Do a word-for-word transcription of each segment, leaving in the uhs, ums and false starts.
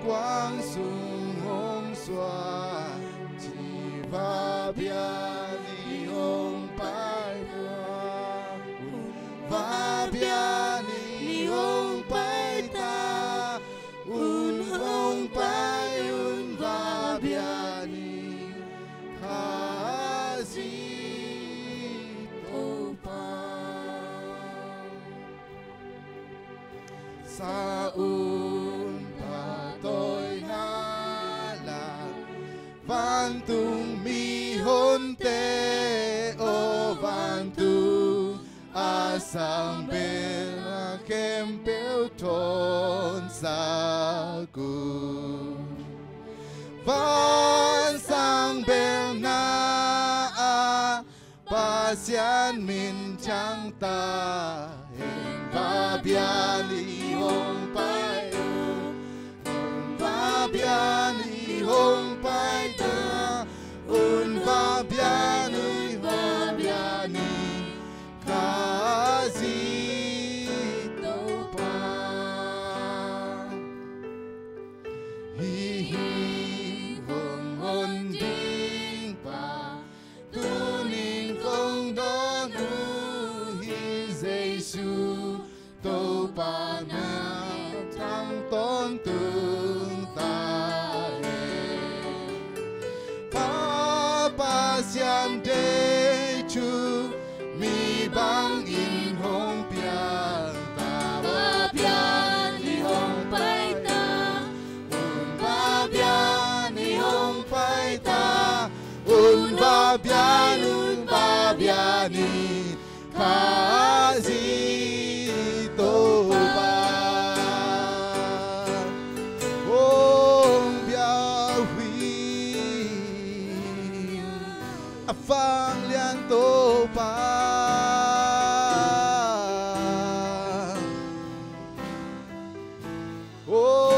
Kuang sung hong suak, ci va biani hong pai ta, un va biani hong pai ta, un hong pai, un va biani, Khazih Topa. Sa un phatawina la, vantung mihonte aw, vantung a sang bel a khempeuh thawnsak un. Van sang bel na a Pasian min ciang ta, un va biani hong pai ta, un va biani hong pai ta, un va biani, va biani, Khazih Topa. Hih hong hon ding pa, tuni-in kong dawn uh hi, Jesu Topa na thang tawntung ta hen. Pa Pasian deih thu mi bangin hong piang ta, va biani hong pai ta, un va biani hong pai ta, un va biani, un va biani, Khazih Topa. Hong biak uh hi a vanglian Topa. Oh.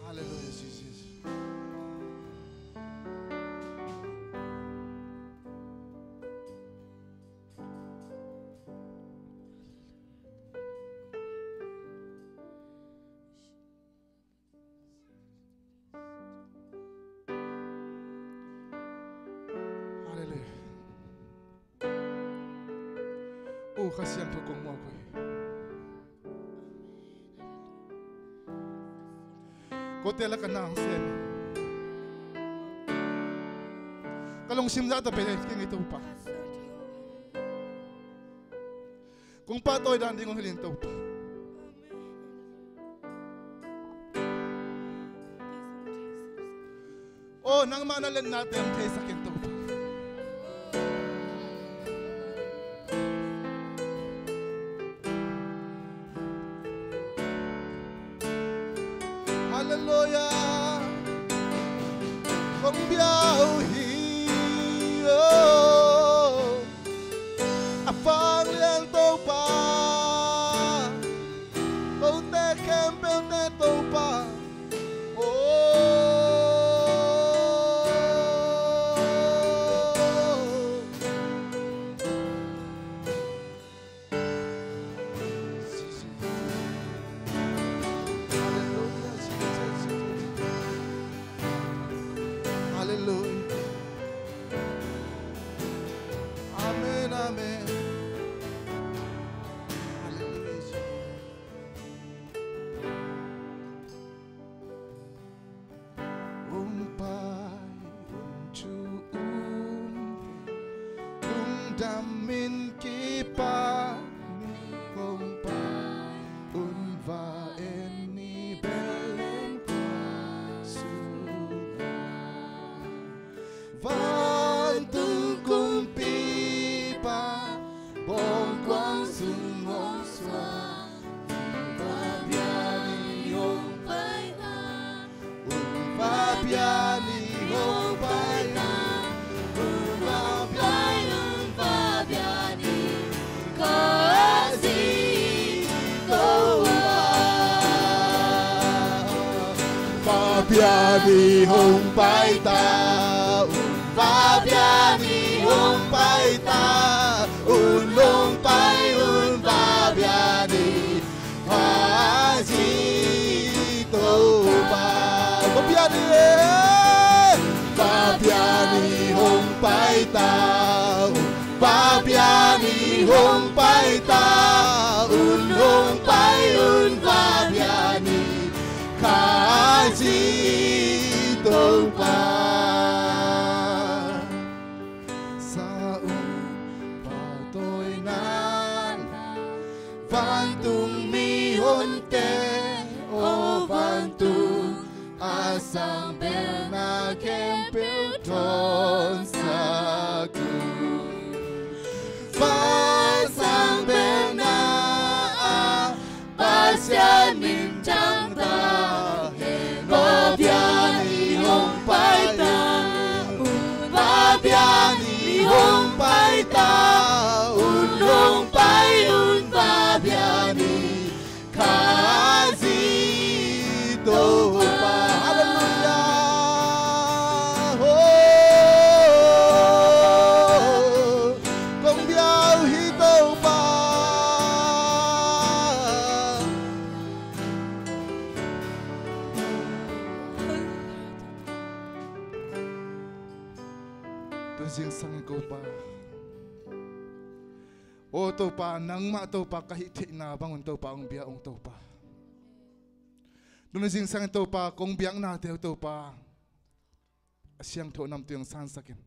Hallelujah, Jesus. Hallelujah. Oh, Kha Siangtho kong muak uh hi. Kote la ka nang sem. Ka lungsim zah tawh bia kei ing ei Topa. Kong pahtawi dan ding hong hilh in Topa. Oh, nangmah na liatnate hong theisak in Topa. Hallelujah. Kong bia uh hi, oh, a vanglian Topa, kote khempeuhte Topa. Oh. Biakinn hong pai ta un, va biakinn hong pai ta un, hong pai un va biakinn, Khazih Topa. Va biakinn, va biakinn hong pai ta un, va biakinn hong pai ta un, hong pai un va biakinn, Khazih Topa. Sa um pa toi nan, vantung mihonte, o vantung a sang belna khempeuh tonsak un. Va sang belna ah Pasian minthang ta hen. Va biakinn hong pai ta un, va biakinn hong pai ta un, hong pai un va biakinn, Khazih Topa. Halleluiah. Oh, kong bia uh hi Topa. Tun zingsang in Topa, o Topa, nangmah Topa ka hih theihna bangun Topa hong bia ung Topa. Tun zingsang in Topa, kong biaknate uh Topa, a siangtho nam tui hong sansak in.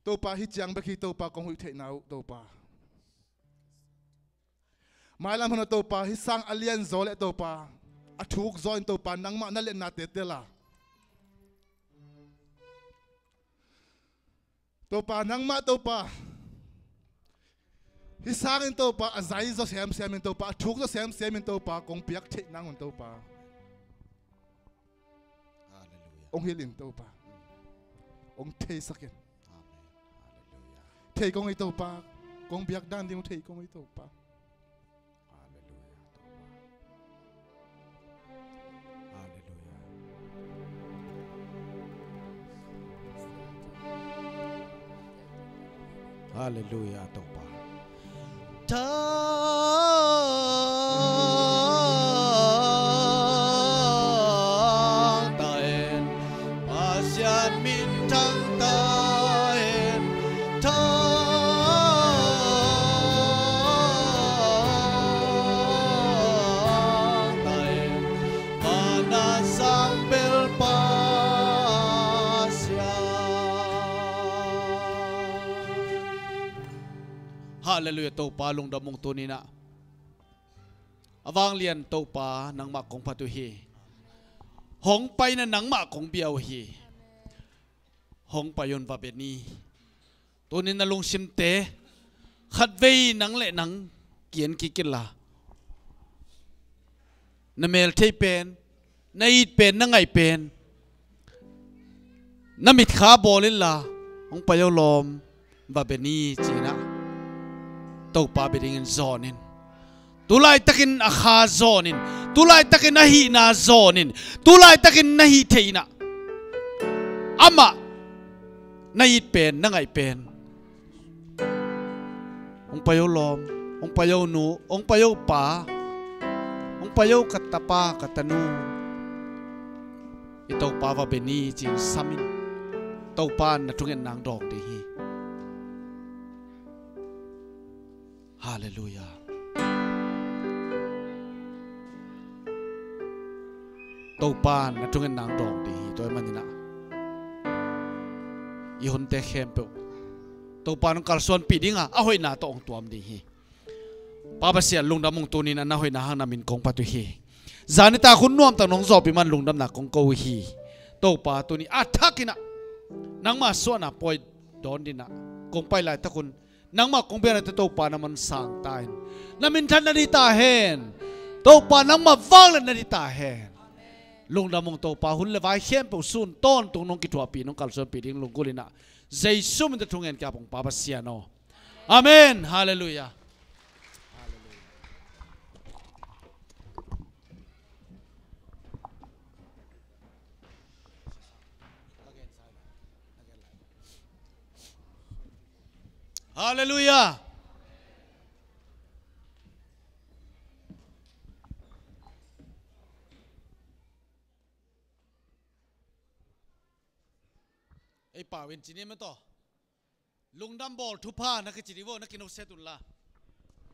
Topa, hih ciang bek hi Topa, kong huih theihna uh Topa. Mailam hun ah Topa, hih sang a lian zaw le Topa, a thuk zaw in Topa, nangmah na liatnate tel a, Topa, nangmah Topa, hih sang in Topa, a zai zaw semsem in Topa, a thuk zaw semsem in Topa, kong piak theih nangun Topa. Halleluiah. Hong hilh in Topa. Hong theisak in. Amen. Halleluiah. Thei kong hi Topa. Kong biak dan ding hong thei kong hi Topa. Halleluiah, Topa. Halleluiah. Halleluiah, Topa. Thang ta hen, Pasian minthang ta hen. Thang ta hen, mana sang bel Pasian. Halleluiah, Topa lungdam ung tuni-in ah. A vanglian Topa nangmah kong phat uh hi. Hong paina nangmah kong bia uh hi. Hong pai un va bia ni. Tuni-in na lungsimte khatvei nang le nang ki-en kik inla, na mel thei pen, na it pen, na ngaih pen, na mitkha bawl inla, hong pai o lawm, va bia ni ci-in ah Topa bia dingin zawn in. Tulaitakin a kha zawn in, tulaitakin a hihna zawn in, tulaitakin na hih theih in ah amah na it pen, na ngaih pen, hong pai o lawm, hong pai o nu, hong pai o pa, hong pai o ka tapa, ka tanu, i Topa va bia ni ci-in sam in. Topa in na thungetna hong dawng ding hi. Halleluiah. Topa in na thungetna hong dawng ding hi. Tua ahih manin ah i hunte khempeuh Topa in hong kalsuanpih ding a, a hoihna tawh hong tuam ding hi. Pa Pasian lungdam ung, tuni-in ah na hoihna hang na min kong phat uh hi. Zanitak hun nuamtak nong zawhpih man lungdamna kong ko uh hi. Topa, tuni a thakin ah nangma suahna pawi dawn dingin ah kong pai laitak un nangmah kong biaknate Topa na man sang ta in. Na minthan na ding ta hen. Topa nangmah vanglian na ding ta hen. Lungdam ung Topa, hun le vai khempeuh sun tawntung nong kithuahpih, nong kalsuanpih ding lunggulh in ah Jesu min tawh thungen ka hong Pa Pasian aw. Amen. Halleluiah. Halleluiah. Halleluiah. Ei pau in ci ni maw taw. Lungdam bawl thupha na kici dih vo, na kinoset un la.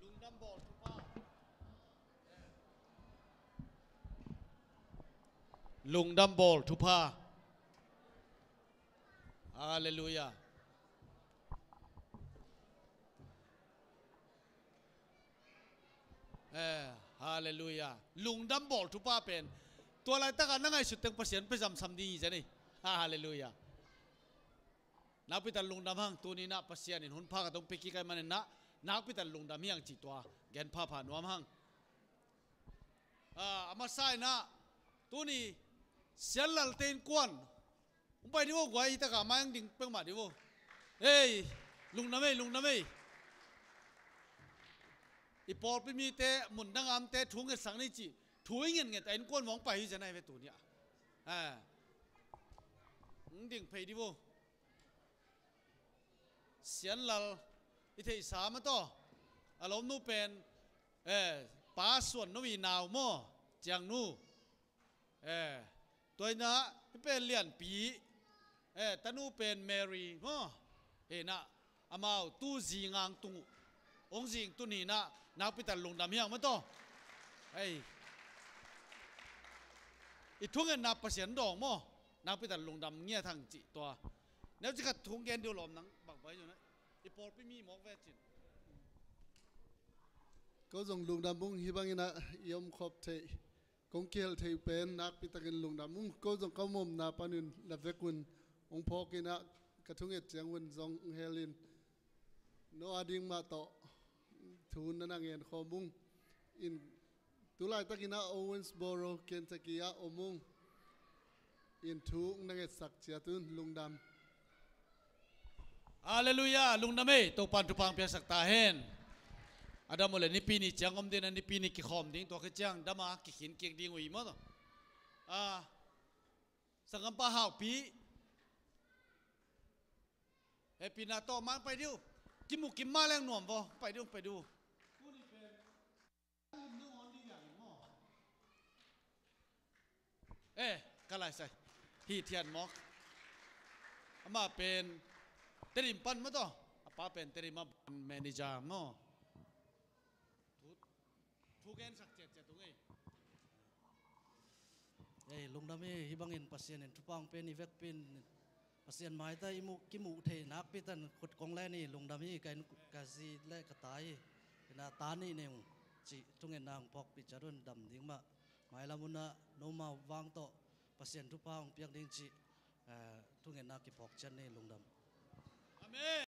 Lungdam bawl thupha. Lungdam bawl thupha. Halleluiah. Eh, halleluiah. Lungdam bawl thupha pen tua laitaka na ngaihsut teng Pasian pia zamsam ding hi zen ei. Halleluiah. Nakpi tak lungdam hang, tuni-in ah Pasian in hun pha ka tong pia kik ahih manin ah nakpi tak lungdam hi hang cih tua gen phapha nuam hang. Ah, a masa-in ah tuni Sian Lalte innkuan hong pai dih vo, guai, hi takah mai hong ding peuhmah dih vo. Ei, lungdam ei, lungdam ei. I pawlpi mite, mundang a omte thu ngetsak ni cih thu i ngetnget a innkuan hong pai hi zen ahi ve tuni-ah. Ah, hong ding phei dih vo. Sian Lal i theihsa maw taw. A lawmnu pen, eh, Pa Suan No i nau maw, Ciangnu. Eh, tua in ah hih pen Lianpi. Eh, tanu pen Mary maw. Hi-in ah amau tu zi ngang tung uh. Hong zing tun hi-in ah nakpi tak lungdam hi hang maw taw. Ei, i thungetna Pasian dawng maw. Nakpi tak lungdam ngiat hang cih tua. Neu ci khat thu hong gen dih uh lawm, nang bang pai zong na, i pawlpi mi mawk ve cin. Ko zong lungdam ung, hih bangin ah i omkhop theih, kong kihel theih pen nakpi takin lungdam ung. Ko zong ka omna panin la vekun hong phawkin ah ka thunget ciangun zong hong helin no a ding mah tawh thu na na ngen khawm ung. In tu laitakin ah Owensboro, Kentucky ah om ung. In thu na ngetsak ciat un, lungdam. Halleluiah, lungdam ei, Topa'n thupha hong piaksak ta hen. A dam uh leh Nipi ni ciang om ding, a Nipi ni kikhawm ding, tua khit ciang dam a kikhin kik ding uh hi maw. Ah, sanggampa Haupi. Hehpihna tawh man pai dih uh. Kimu kim mah leng nuam vaw. Pai dih uh, pai dih uh. Eh, ka lai sai. Hi Thian Mawk. Amah pen Tedim pan maw taw. A pa pen Tedim a pan manager maw. Thu, thu gensak ciatciat ung ei. Ei, lungdam hi, hih bangin Pasian in thupha hong pia ni vekpi-in Pasian maita i muh, kimuh theih nakpi tan khut kong len hi, lungdam hi, ka, ka zi le ka ta hi. Hi-in ah ta nih nei ung cih thungetna hong phawkpih ciat un, dam ding mah. Mailam un ah nomau vang tawh Pasian thupha hong piak ding cih, eh, thungetna kiphawk ciat ni, lungdam. Amen.